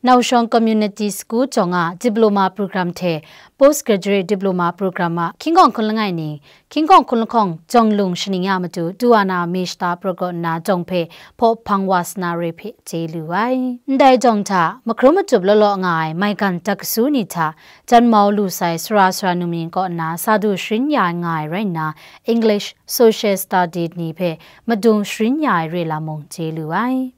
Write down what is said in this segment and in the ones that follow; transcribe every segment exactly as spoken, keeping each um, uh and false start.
Naushawng Community School jawng a Diploma Program hte Postgraduate Diploma Program a hkying hkawng hkun langai ning, hkying hkawng hkun lahkawng jawng lung shaning ya matu, tu wa na mi shata praw kaw nna jawng hpe hpaw hpang wa sa na re hpe chye lu ai. Ndai jawng hta, mahkrum matup law law nga ai maigan dat kasu ni hta, janmau lu sai sara sara num ning kaw nna sa du sharin ya nga ai rai nna, English, Social Studies ni hpe madung sharin ya ai re lam mung chye lu ai.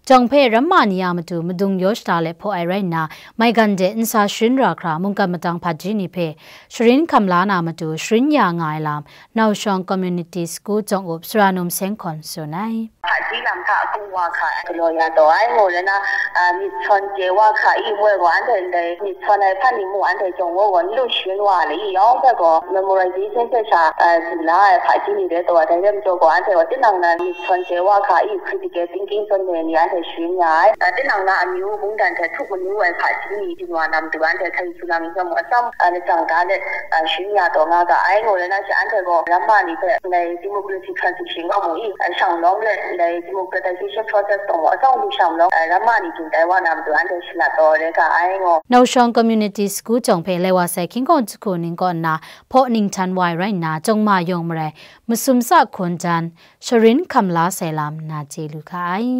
Jawng hpe ramma ni a matu madung yaw shada let hpaw ai rai nna, maigan de nsa sharin ra hkra mungkan madang hpaji ni hpe sharin hkam la na matu sharin ya nga ai lam, Naushawng Community School jawng up Sara Num Seng Hkawn tsun ai. Hpaji lam hta hkung wa hka ai galaw ya taw ai, ngu le na, a, myit sawn chye wa hka i, moi gaw anhte ndai myit sawn ai hpan ni mung anhte jawng wa gaw n lu sharin wa le i, yawng hpe gaw memorization hpe sha, a, zing la ai hpaji ni re taw ai, dai rai majaw gaw anhte gaw tinang na myit sawn chye wa hka i, critical thinking zawn ai ni anhte sharin ya ai. A, tinang na amyu mungdan hte htuk manu ai hpaji ni, jinghwa nam du anhte hkrai su na myit hkam atsam, a, lajang da let, a, sharin ya taw nga ga ai, ngu le na she, anhte gaw ramma ni hpe ndai democracy transition kaw mung i, a, shang lawm let, ndai democratization process kaw mung atsam lu shang lawm, a, ramma ni jin tai wa na matu anhte shalat taw re ga ai, ngu. Naushawng Community School jawng hpe lai wa sai hkying hkawng jahku ning kaw nna hpaw ning htan wa ai rai nna, jawng ma yawng marai masum sa hkawn jan sharin hkam la sai lam na chye lu hka ai.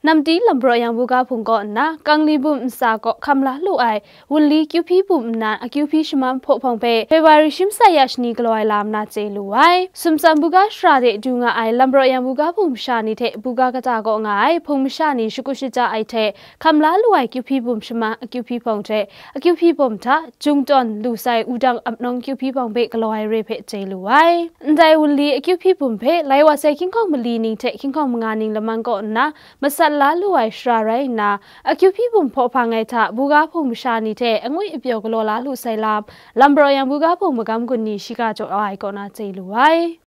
Namti Lambraw Yang buga hpung kaw nna, Kangli bum ntsa kaw hkam la lu ai wunli kyu hpyi bum nnan akyu hpyi shaman hpaw hpawng hpe February shi masai ya shani galaw ai lam na chye lu ai. Sumsam buga shara de du nga ai Lambraw Yang buga hpung masha ni hte buga kata kaw nga ai hpung masha ni shakut shaja ai hte hkam la lu ai kyu hpyi bum shaman akyu hpyi hpawng hte akyu hpyi bum hta jungtawn lu sai wudang ap nawng kyu hpyi hpawng hpe galaw ai re hpe chye lu ai. Ndai wunli akyu hpyi bum hpe lai wa sai hkying hkawng mali ning hte hkying hkawng manga ning laman kaw nna masat la lu ai shara rai nna, akyu hpyi bum hpaw hpang ai hta buga hpung masha ni hte angwi apyaw galaw la lu sai lam, Lambraw Yang buga hpung magam gun ni shiga jaw ai kaw na chye lu ai.